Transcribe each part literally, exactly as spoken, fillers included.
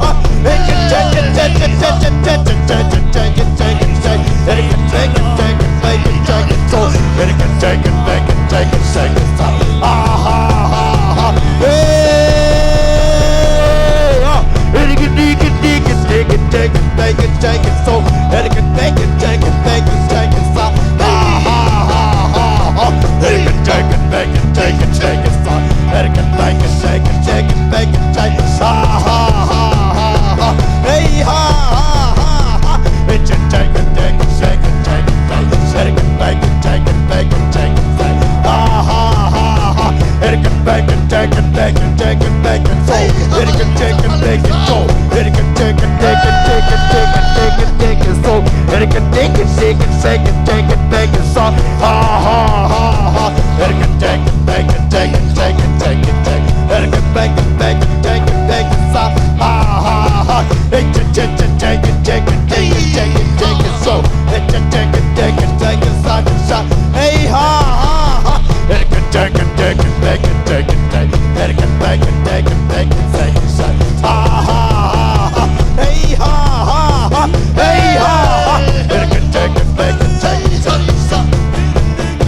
ha. It can take it, take it, take it, take it, take it, take it, take it, take it. It can take it, take it, take it, take it, so. It can take it, take it, take it, take it, so. Ah, ha, ha, ha. Hey, ah. It can take it, take it, take it, take it, take it, take it, so. It can take it, take it, take it, take it, so. Ah, ha, ha, ha, ha. It can take it, take it, take it, take it, so. It can take it, take it, take it, take it, take it, so. Ah, ha, ha, ha, ha. Hey, ha, ha, ha, ha. It can take it, take it, take it, take it, take it, take it, take it, take it, take it, take it, take it. Ah, ha, ha, ha. It can take it, take it, take it, take it, take it, so. It can take it, take it, so. It can take it, take it, take it, take it, take it, take it, so. It can take it, take it, take it, take it, take it, so. Ha, ha, ha, ha. It can take it, take it, take it, take it, take it, take it. It can take it, take it, take it, take it, so. Ha, ha, ha. It can take it, take it, take it, take it, take it, take it, so. It can take it, take it, take it, take it, so. Hey, ha, ha, ha. It can take it, take it, take it, take it, take it. It can take it, take it, take it, take it, take it, so. Ha, ha, ha, ha. Hey, ha, ha, ha. Hey, ha, ha. It can take it, take it, take it, take it, take it, so.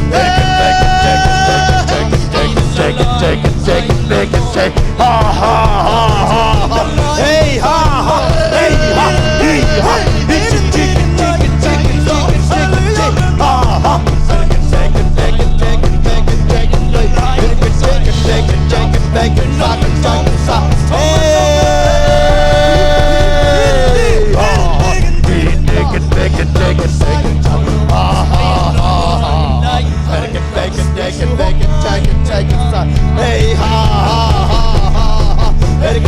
It can take it, take it, take it, take it, take it, take it, take it, take it, take it, take it. Ha, ha, ha, ha, ha. Hey, ha, ha. Hey, ha. Hey, ha. It's a chicken, chicken, chicken, chicken, chicken, chicken. Ha, ha. Take it, take it, take it, take it, take it, take it, take it. Take it, take it, take it, take it, take it, take it, take it. Hey, ha, ha. Take it, take it, take it, take it, take it, take it. Ha, ha, ha, ha. Take it, take it, take it, take it, take it, take it, son. Hey, ha, ha, ha, ha, ha. Take it,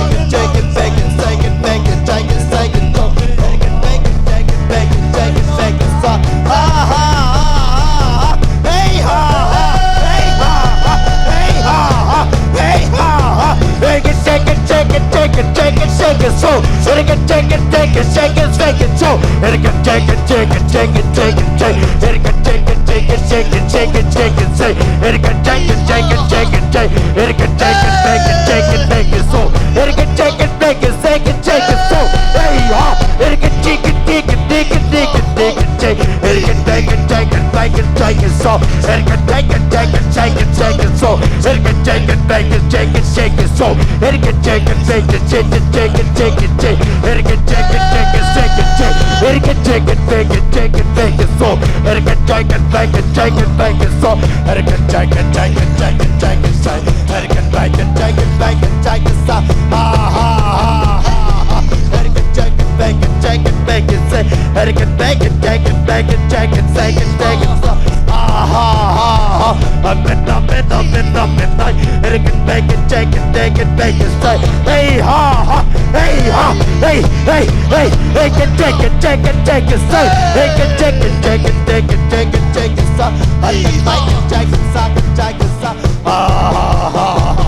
Hey ha ha ha ha. Hey ha ha. Hey ha ha. Hey ha ha. Hey, shake it, shake it, shake it, shake it, shake it, shake it, so. Shake it, shake it, shake it, shake it, shake it, so. Shake it, shake it, shake it, shake it, shake it, shake it. Shake it, shake it, shake it, shake it, shake it, shake it, shake it. Shake it, shake it, shake it, shake it, shake it, shake it, so. Shake it, shake it, shake it, shake it, shake it, so. Hey ha. Shake it, shake it, shake it, shake it, shake it, shake it, shake it. Shake it, shake it, shake it, shake it, shake it, so. Shake it, shake it, shake it, shake it, shake it, so. Shake it, shake it, shake it, shake it, shake it, so. Shake it, shake it, shake it, shake it, shake it, shake it, shake it. Shake it, shake it, shake it, shake it, shake it. Shake it, shake it, shake it, shake it, shake it, so. Shake it, shake it, shake it, shake it, shake it, so. Shake it, shake it, shake it, shake it, shake it, shake it. Shake it, shake it, shake it, shake it, shake it, so. Ha ha ha ha ha. Shake it, shake it, shake it, shake it, shake it, shake it. Shake it, shake it, shake it, shake it, shake it, shake it, so. Ha ha ha ha. Up and up and up and up and up. Shake it, shake it, shake it, shake it, shake it, shake it. Hey ha ha. Hey ha. Hey, hey, hey, hey, shake it, shake it, shake it, shake it, shake it. Shake it, shake it, shake it, shake it, shake it, shake it, so. Shake it, shake it, shake it, shake it, shake it, so. Ha ha ha ha.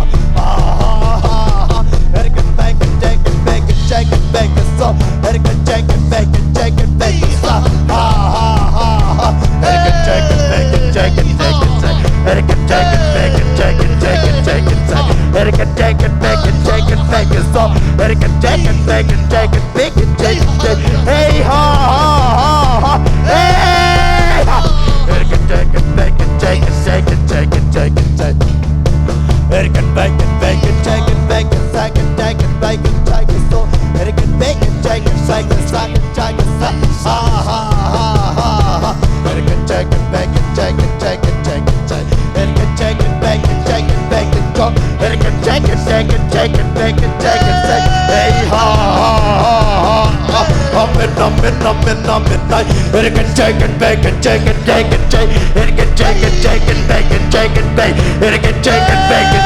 Shake it, shake it, shake it, shake it, shake it, so. Shake it, shake it, shake it, shake it, shake it, so. Ha ha ha ha. Shake it, shake it, shake it, shake it, shake it, shake it. Shake it, shake it, shake it, shake it, shake it, shake it, shake it. Shake it, shake it, shake it, shake it, shake it, so. Shake it, shake it, shake it, shake it, shake it, shake it. Hey ha ha ha ha. Hey ha. Shake it, shake it, shake it, shake it, shake it, shake it, shake it, shake it. Shake it, shake it, shake it, shake it, shake it, shake it, shake it, so. Shake it, shake it, shake it, shake it, shake it, shake it, shake it. Ha ha ha ha ha. Shake it, shake it, shake it, shake it, shake it, shake it, shake it. Shake it, shake it, shake it, shake it, shake it, so. Shake it, shake it, shake it, shake it, shake it, shake it, shake it. Hey ha ha ha ha ha. Amen, amen, amen, amen. Hey. Shake it, shake it, shake it, shake it, shake it, shake it. Shake it, shake it, shake it, shake it, shake it, shake it. Shake it, shake it, shake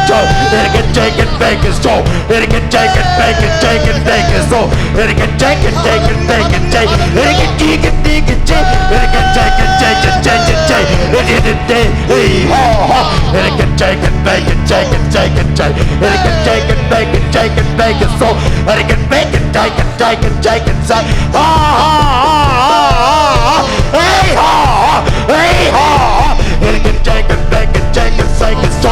it, shake it, shake it, so. Shake it, shake it, shake it, shake it, shake it, so. Shake it, shake it, shake it, shake it, shake it. Shake it, shake it, shake it, shake it, shake it, shake it, shake it. Hey ha ha. Shake it, shake it, shake it, shake it, shake it, shake it. Shake it, shake it, shake it, shake it, shake it, so. Shake it, shake it, shake it, shake it, shake it, shake it. Ha ha ha ha ha. Hey ha ha. Hey ha ha. Shake it, shake it, shake it, shake it, shake it, so.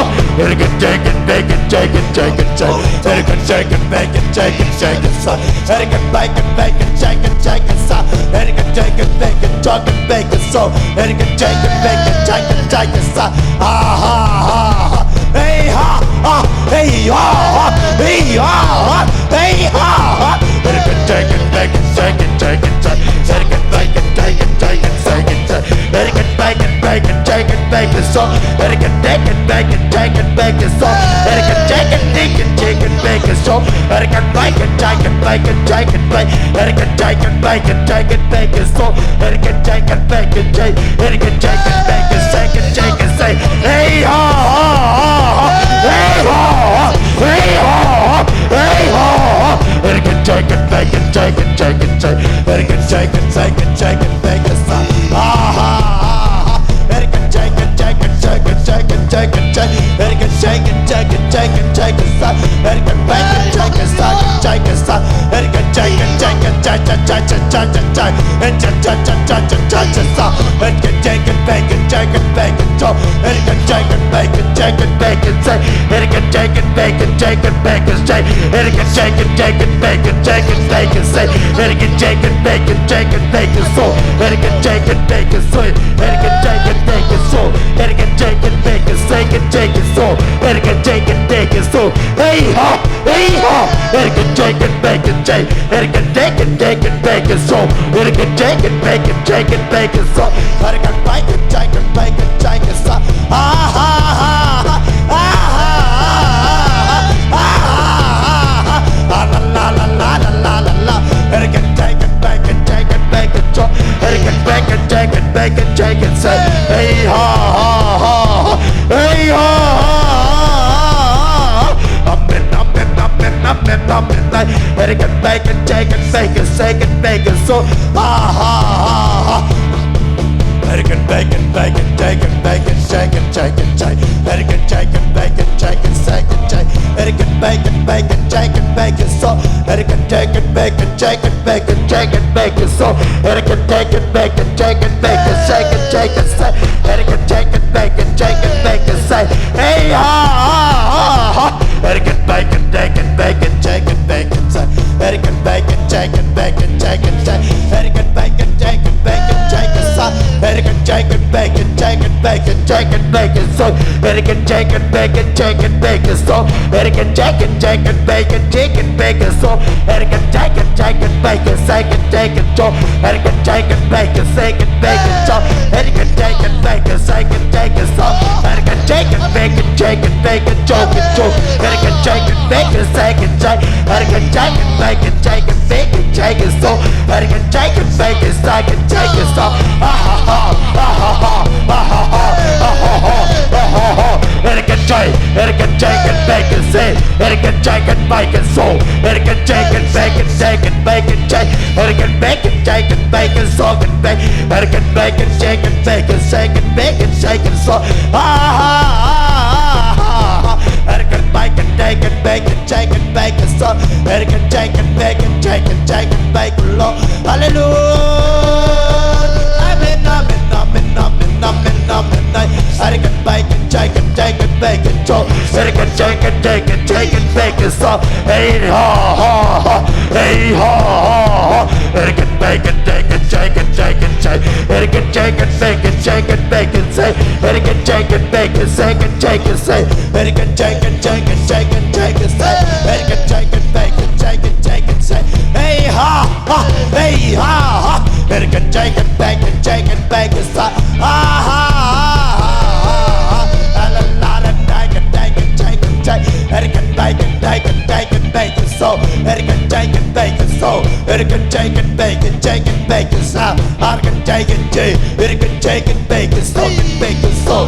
Etiquette, Jacob, bacon, Jacob, Jacob, Jacob. Etiquette, Jacob, bacon, Jacob, Jacob, sa. Etiquette, bacon, bacon, Jacob, Jacob, sa. Etiquette, Jacob, bacon, Jacob, bacon, so. Etiquette, Jacob, bacon, Jacob, Jacob, sa. Ah, ha, ha, ha. Hey, ha, ha. Hey, ha, ha. Hey, ha, ha. Hey, ha, ha. Etiquette, Jacob, bacon, Jacob, Jacob, Jacob. Etiquette, bacon, Jacob, Jacob, Jacob, Jacob. Etiquette, bacon, bacon, Jacob, bacon, so. Etiquette, Jacob, bacon, Jacob, bacon, so. Etiquette, Jacob, bacon, Jacob, bacon, so. Etiquette, bacon, Jacob, bacon, Jacob, bacon. Etiquette, Jacob, bacon, Jacob, bacon, so. Etiquette, Jacob, bacon, Jacob, Etiquette, Jacob, bacon, Jacob, Jacob, say. Hey, ha, ha, ha, ha. Hey, ha, ha, ha. Hey, ha, ha, ha. Etiquette, Jacob, bacon, Jacob, Jacob, say. Etiquette, Jacob, bacon, Jacob, bacon, say. Ah, ha, ha, ha. Etiquette, Jacob, Jacob, Jacob, Jacob, Jacob, say. Etiquette, Jacob, Jacob, Jacob, Jacob, say. Etiquette, bacon, Jacob, Jacob, Jacob, say. Etiquette, Jacob, Jacob, Jacob, Jacob, Jacob, say. Etiquette, Jacob, Jacob, Jacob, Jacob, say. Etiquette, Jacob, bacon, Jacob, bacon, so. Etiquette, Jacob, bacon, Jacob, bacon, say. Etiquette, Jacob, bacon, Jacob, bacon, say. Etiquette, Jacob, Jacob, bacon, Jacob, bacon, say. Etiquette, Jacob, bacon, Jacob, bacon, so. Etiquette, Jacob, bacon, so. Etiquette, Jacob, bacon, so. Etiquette, Jacob, bacon, Jacob, Jacob, so. Etiquette, Jacob, bacon, so. Hey, ha! Hey, ha! Etiquette, Jacob, bacon, Jacob. Etiquette, Jacob, Jacob, bacon, so. Etiquette, Jacob, bacon, Jacob, bacon, so. Etiquette, bacon, Jacob, bacon, Jacob, so. Ah, ha, ha, ha. Ah, ha, ha, ha. Ah, ha, ha, ha. Ah, la, la, la, la, la, la, la, la. Etiquette, Jacob, bacon, Jacob, bacon, so. Etiquette, bacon, Jacob, bacon, Jacob, say. Hey, ha, ha, ha, ha. Hey, ha, ha, ha, ha. Amen, amen, amen, amen, amen, amen. Etiquette, bacon, Jacob, bacon, Jacob, bacon, so. Ha, ha, ha, ha. Etiquette, bacon, bacon, Jacob, bacon, Jacob, Jacob, Jacob. Etiquette, Jacob, bacon, Jacob, Jacob, Jacob. Etiquette, bacon, bacon, Jacob, bacon, so. Etiquette, Jacob, bacon, Jacob, bacon, Jacob, bacon, so. Etiquette, Jacob, bacon, Jacob, bacon, Jacob, Jacob, say. Etiquette, Jacob, bacon, Jacob, bacon, say. Hey, ha, ha, ha, ha. Etiquette, bacon, Jacob, bacon, Jacob, bacon, say. Etiquette, bacon, Jacob, bacon, Jacob, say. Etiquette, bacon, Jacob, bacon, Jacob, say. Etiquette, Jacob, bacon, Jacob, bacon, Jacob, bacon, so. Etiquette, Jacob, bacon, Jacob, bacon, so. Etiquette, Jacob, Jacob, bacon, Jacob, bacon, so. Etiquette, Jacob, Jacob, bacon, Jacob, Jacob, so. Etiquette, Jacob, bacon, Jacob, bacon, so. Etiquette, Jacob, bacon, Jacob, Jacob, so. Etiquette, Jacob, bacon, Jacob, bacon, Jacob, so. Etiquette, Jacob, bacon, Jacob, Jacob. Etiquette, Jacob, bacon, Jacob, bacon, Jacob, so. Etiquette, Jacob, bacon, Jacob, Jacob, so. Ah, ha, ha, ah, ha, ha, ah, ha, ha, ah, ha, ha, ah, ha, ha. Etiquette, Jacob, Etiquette, Jacob, bacon, say. Etiquette, Jacob, bacon, so. Etiquette, Jacob, bacon, Jacob, bacon, Jacob. Etiquette, bacon, Jacob, bacon, so. Etiquette, bacon, Jacob, bacon, Jacob, bacon, so. Ah, ha, ha, ha, ha, ha. Etiquette, bacon, Jacob, bacon, Jacob, bacon, so. Etiquette, Jacob, bacon, Jacob, Jacob, bacon, lo. Hallelujah. Amen, amen, amen, amen, amen, amen, amen. Etiquette, bacon, Jacob, Jacob, bacon, so. Etiquette, Jacob, Jacob, Jacob, bacon, so. Hey, ha, ha, ha. Hey, ha, ha, ha. Etiquette, bacon, Jacob, Jacob, Jacob, say. Etiquette, Jacob, bacon, Jacob, bacon, say. Etiquette, Jacob, bacon, Jacob, Jacob, say. Etiquette, Jacob, Jacob, Jacob, Jacob, say. Etiquette, Jacob, bacon, Jacob, Jacob, say. Hey, ha, ha. Hey, ha, ha. Etiquette, Jacob, bacon, Jacob, bacon, say. Ha, ha, ha, ha, ha, ha. A la la la, bacon, bacon, Jacob, Jacob, say. Etiquette, bacon, Jacob, Jacob, bacon, so. Etiquette, Jacob, bacon, so. Etiquette, Jacob, bacon, Jacob, bacon, so. Etiquette, Jacob, J-, Etiquette, Jacob, bacon, so, bacon, so.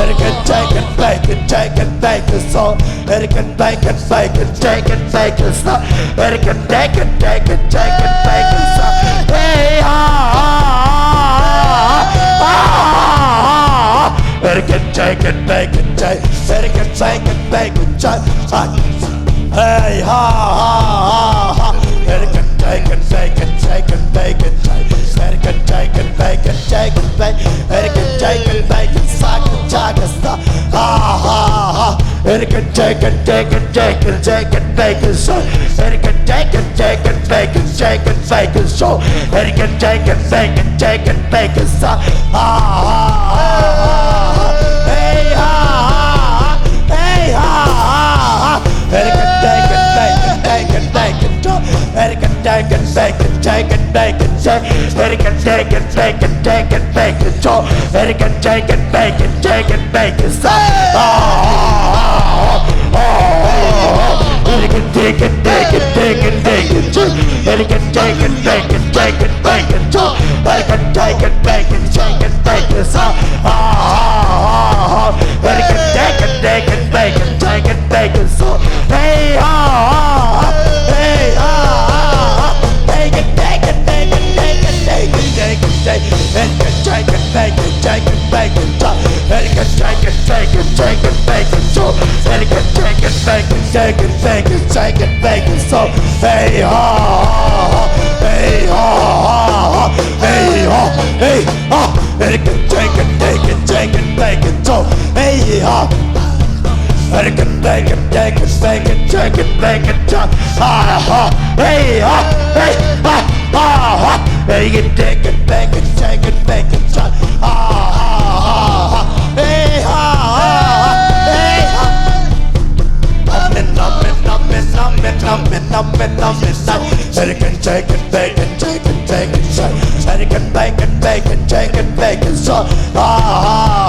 Etiquette, taking, bacon, taking, bacon, so. Etiquette, bacon, bacon, taking, bacon, so. Etiquette, taking, taking, taking, bacon, so. Hey, ha, ha, ha, ha, ha. Etiquette, taking, bacon, take. Etiquette, taking, bacon, take. Hey, ha, ha, ha, ha. Etiquette, taking, bacon, taking, bacon, take. Etiquette, taking, bacon, taking, bacon. Etiquette, taking, bacon, sucking, sucking, suck. Ha, ha, ha. Etiquette, taking, taking, taking, taking, bacon, so. Etiquette, taking, taking, bacon, taking, bacon, so. Etiquette, taking, bacon, taking, bacon, suck. Ha, ha, ha, ha. Hey, ha, ha, ha. Hey, ha, ha, ha. Etiquette, taking, taking, taking, taking, so. Etiquette, taking, taking, taking, bacon, so. Etiquette, taking, taking, taking, bacon, so. Etiquette, taking, bacon, taking, bacon, so. Ah, ah, ah, ah, ah. Etiquette, taking, taking, taking, taking, so. Etiquette, taking, taking, taking, bacon, so. Etiquette, taking, bacon, taking, bacon, so. Ah, ah, ah, ah. Etiquette, taking, taking, bacon, taking, bacon, so. Hey, ah, ah, ah. Hey, ah, ah, ah, ah. Taking, taking, taking, taking, taking, taking, taking. Etiquette, taking, bacon, taking, bacon, so. Etiquette, taking, taking, taking, bacon, so. Etiquette, taking, bacon, taking, bacon, taking, bacon, so. Hey, ha, ha, ha. Hey, ha, ha, ha. Hey, ha, hey, ha. Etiquette, taking, taking, taking, bacon, so. Hey, ha. Etiquette, taking, taking, taking, taking, bacon, so. Ha, ha. Hey, ha, hey, ha. Ah, ha. Hey, you take it, take it, take it, take it, son. Ah, ha, ha, ha. Hey, ha, ha, ha. Hey, ha. Nom it, nom it, nom it, nom it, nom it, nom it, nom it, nom. Take it, take it, take it, take it, take it, son. Take it, take it, take it, take it, take it, son. Ah, ha,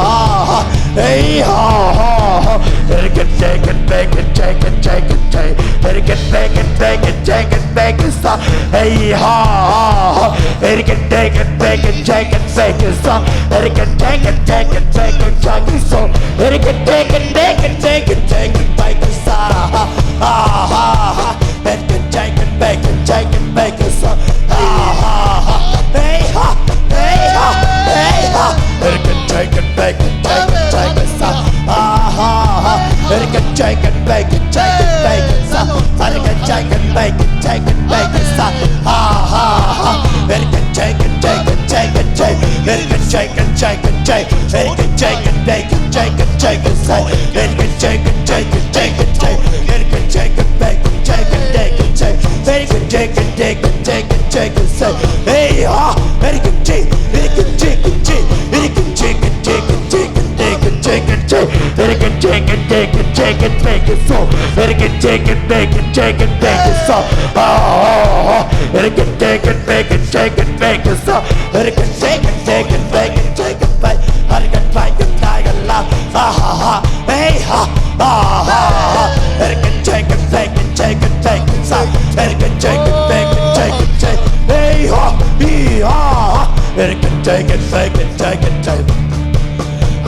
ha, ha. Hey, ha, ha, ha. Take it, take it, take it, take it, take it, take. Take it, take it, take it, take it, take it, son. Hey, ha, ha, ha. Etiquette, taking, bacon, taking, bacon, so. Etiquette, taking, taking, taking, taking, so. Etiquette, taking, bacon, taking, taking, bacon, so. Ha, ha, ha, ha. Etiquette, taking, bacon, taking, bacon, so. Ha, ha, ha. Hey, ha, hey, ha, hey, ha. Etiquette, taking, bacon, taking, taking, so. Ha, ha, ha. Etiquette, taking, bacon, taking, bacon, so. Etiquette, taking, bacon, taking, bacon, so. Ha, ha, ha. Etiquette, taking, taking, taking, taking. Etiquette, taking, taking, taking. Etiquette, taking, bacon, taking, taking, so. Etiquette, taking, taking, taking, taking. Etiquette, taking, bacon, taking, taking, taking. Etiquette, taking, taking, taking, taking, so. Hey, ha. Etiquette, taking, etiquette, taking, taking, etiquette, taking, taking, taking, taking, taking, taking, taking, taking, taking, so. Etiquette, taking, bacon, taking, bacon, so. Ah, ah, ah, ah. Etiquette, taking, bacon, taking, bacon, so. Etiquette, taking, taking, bacon, taking, bacon. Etiquette, bacon, taking, la. Ah, ah, ah. Hey, ha, ah, ah, ah. Etiquette, taking, bacon, taking, bacon, so. Etiquette, taking, bacon, taking, taking. Hey, ha, hee, ha, ha. Etiquette, taking, bacon, taking, taking.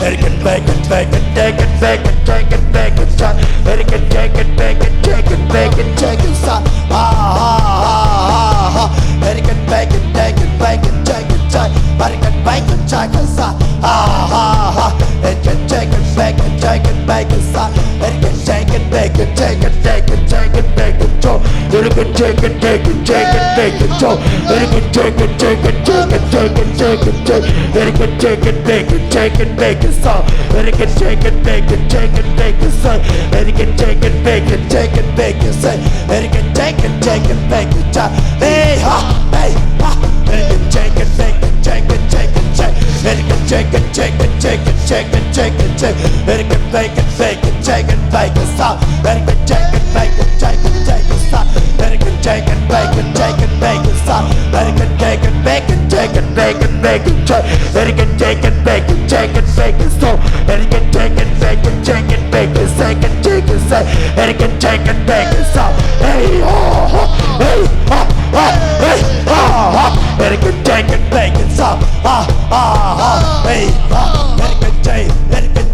Etiquette, bacon, bacon, taking, bacon, taking, bacon, so. Etiquette, taking, bacon, taking, bacon, taking, so. Ah, ah, ah, ah, ah. Etiquette, bacon, taking, bacon, taking, so. Etiquette, bacon, taking, so. Ah, ah, ah. Etiquette, taking, bacon, taking, bacon, so. Etiquette, taking, bacon, taking, taking, taking, bacon, so. Etiquette, taking, taking, taking, bacon, so. Etiquette, taking, taking, taking, taking, taking, taking. Etiquette, taking, bacon, taking, bacon, so. Etiquette, taking, bacon, taking, bacon, so. Etiquette, taking, bacon, taking, bacon, so. Etiquette, taking, taking, bacon, so. Hey, ha, hey, ha. Etiquette, taking, bacon, taking, taking, taking. Etiquette, taking, taking, taking, taking, taking, taking. Etiquette, bacon, bacon, taking, bacon, so. Etiquette, taking, bacon, taking, taking, so. Etiquette, taking, bacon, taking, bacon, so. Etiquette, taking, bacon, taking, bacon, bacon, so. Etiquette, taking, bacon, taking, bacon, so. Etiquette, taking, bacon, taking, bacon, taking, taking, so. Etiquette, taking, bacon, so. Hey, ho, ho, hey, ha, ha, hey, ha, ha. Etiquette, taking, bacon, so. Ha, ha, ha, hey, ha. Etiquette, take, etiquette,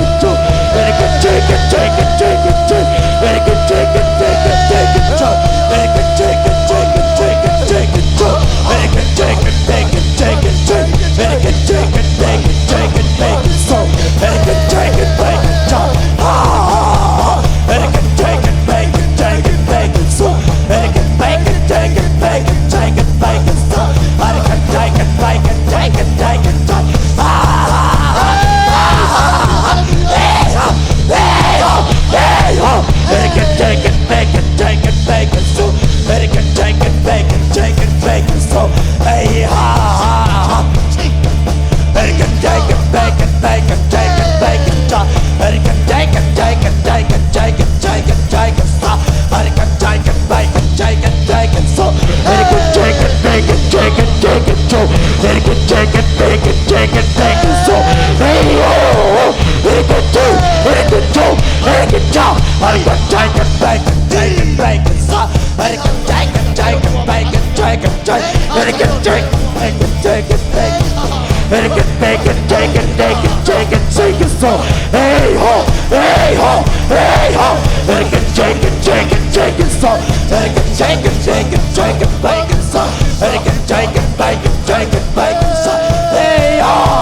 take it, take it, take it. Ah, ah, ah, ah, ah, ah. Hey, ho, hey, ho, hey, ho. Bacon, take it, bacon, take it, bacon soup. Bacon, take it, bacon, take it, bacon soup. Hey, ha, ha, ha. Bacon, take it, bacon, bacon, take it, bacon chop. Bacon, take it, take it, take it, take it, take it, take it, stop. Bacon, take it, bacon, take it, take it, soup. Bacon, take it, bacon, take it, take it, soup. Bacon, take it, bacon, take it, take it, soup. Hey, oh, oh. Bacon, take, bacon, soup. Bacon, chop. Bacon, take it, bacon, take it, bacon, stop. Bacon, take it, take it, bacon, take it, take it. Bacon, take it, bacon, take it, bacon, take it, take it, take it, take it, take it, so. Hey ho, hey ho, hey ho. Bacon, take it, take it, take it, so. Bacon, take it, take it, take it, bacon, so. Bacon, take it, bacon, take it, bacon, so. Hey ho.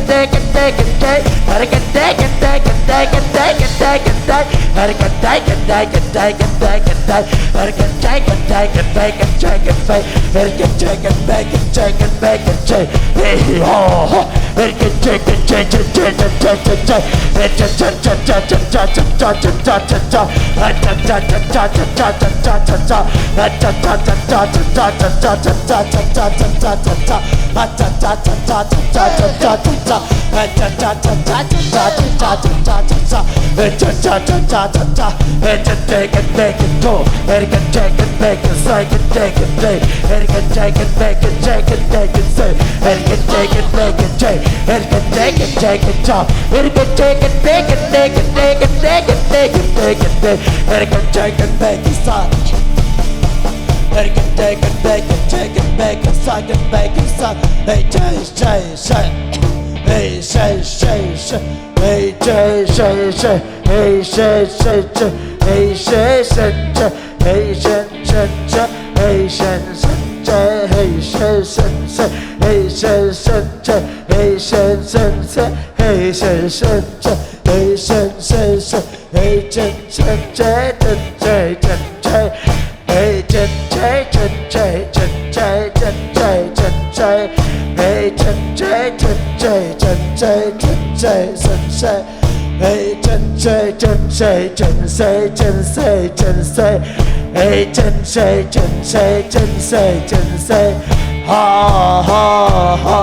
Hey, Chen Che, Chen Che, Chen Che, Chen Che, Chen Che. Hey, Chen Che, Chen Che, Chen Che, Chen Che, Chen Che. Hey, Chen Che, Chen Che, Chen Che, Chen Che. Ha, ha, ha.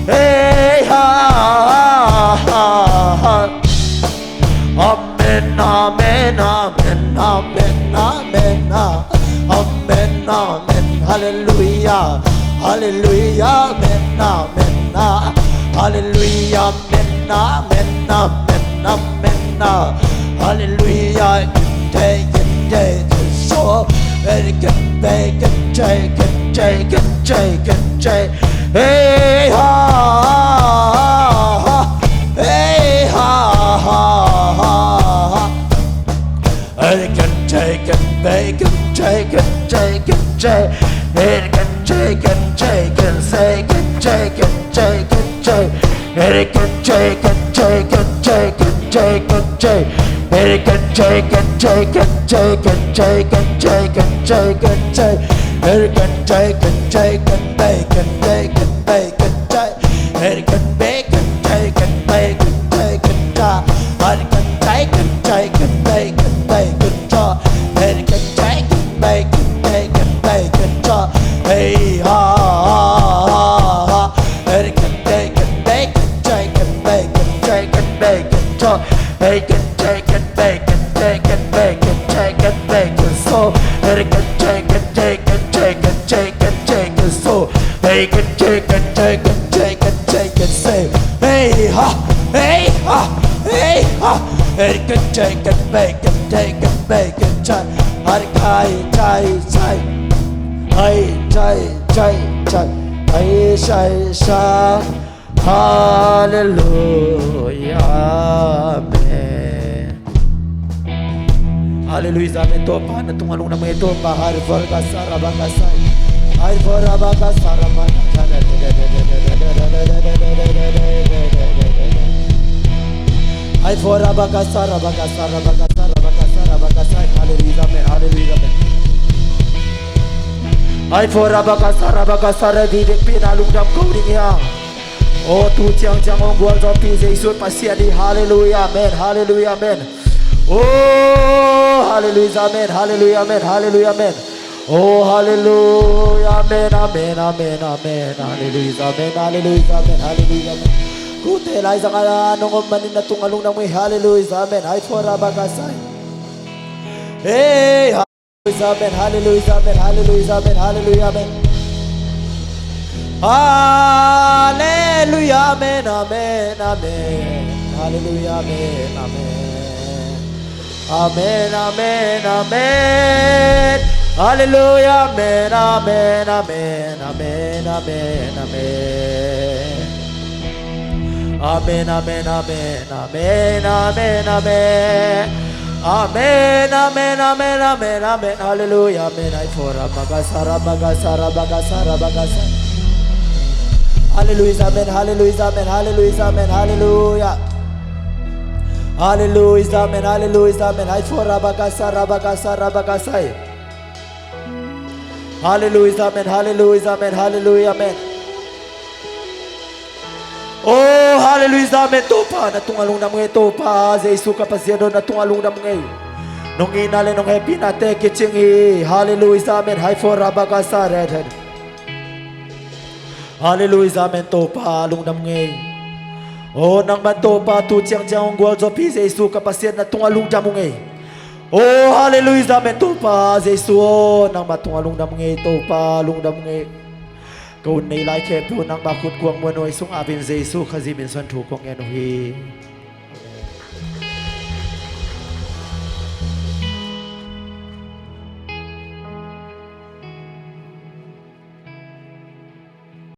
Hey, ha, ha, ha, ha. Amen, amen, amen, amen, amen, ah. Amen, amen, hallelujah, hallelujah, amen, amen, ah. Hallelujah, amen, amen, amen, amen, ah. Hallelujah, kente, kente, so, eh, kente, kente, kente, kente, kente. Hey, ha, ha, ha, ha. Hey, ha, ha, ha, ha. Hey, can take and bake and take and take and take. Hey, can take and take and take and take and take and take. Hey, can take and take and take and take and take. Hey, can take and take and take and take and take and take and take. Hey, can take and take and bake and take and bake and take. Hey, can bake and take and bake and take and take. Hey, can take and take and bake and bake and take. Hey, can take and bake and take and bake and take. Hey, ha, ha, ha, ha. Hey, can take and bake and take and bake and take and bake and take. Hey, can take and bake and take and bake and take and bake and so. Hey, can take and take and take and take and take and so. Hey, can take and take and take and take and say. Hey, ha, hey, ha, hey, ha. Hey, can take and bake and take and bake and take. Hey, kai, kai, kai. Hey, kai, kai, kai. Hey, shai, shai. Hallelujah, amen. Hallelujah, amen. Topa, na tung a lungdam ngei, Topa. Hari for ka sara baka sai. Hari for baka sara baka. Hari for baka sara baka sara baka sara baka sara baka sai. Hallelujah, amen. Hallelujah, amen. Hari for baka sara baka sara, dikdikpi na lungdam ko ding hi hang. O, tu ciangciang hong gualzawhpih Jesu Pasian hi. Hallelujah, amen. Hallelujah, amen. O, hallelujah, amen. Hallelujah, amen. Hallelujah, amen. O, hallelujah, amen, amen, amen, amen. Hallelujah, amen. Hallelujah, amen. Hallelujah, amen. Kote laizang a nong om manin na tung a lungdam ngei. Hallelujah, amen. Hari for baka sai. Hey, Hallelujah, amen, hallelujah, amen, hallelujah, amen, hallelujah, amen. Hallelujah, amen, amen, amen. Hallelujah, amen, amen. Amen, amen, amen. Hallelujah, amen, amen, amen, amen, amen, amen. Amen, amen, amen, amen, amen, amen. Amen, amen, amen, amen, amen. Hallelujah, amen. Hari for baka sara baka sara baka sara baka sara. Hallelujah, amen, hallelujah, amen, hallelujah, amen, hallelujah. Hallelujah, amen, hallelujah, amen. Hari for baka sara baka sara baka sai. Hallelujah, amen, hallelujah, amen, hallelujah, amen. O, hallelujah, amen. Topa, na tung a lungdam ngei, Topa Jesu ka Pasian aw, na tung a lungdam ngei. Nong itna le nong hehpihnate kicing hi. Hallelujah, amen. Hari for baka sara. Hallelujah, amen. Topa, lungdam ngei. O, nangman Topa, tu ciangciang hong gualzawhpih Jesu ka Pasian, na tung a lungdam ngei. O, hallelujah, amen. Topa Jesu aw, nangma tung a lungdam ngei, Topa, lungdam ngei. Ka hun nei lai khempeuh nangma khut kuang muan uh hi. Sung apin Jesu Khazih min suang thu kong ngen uh hi.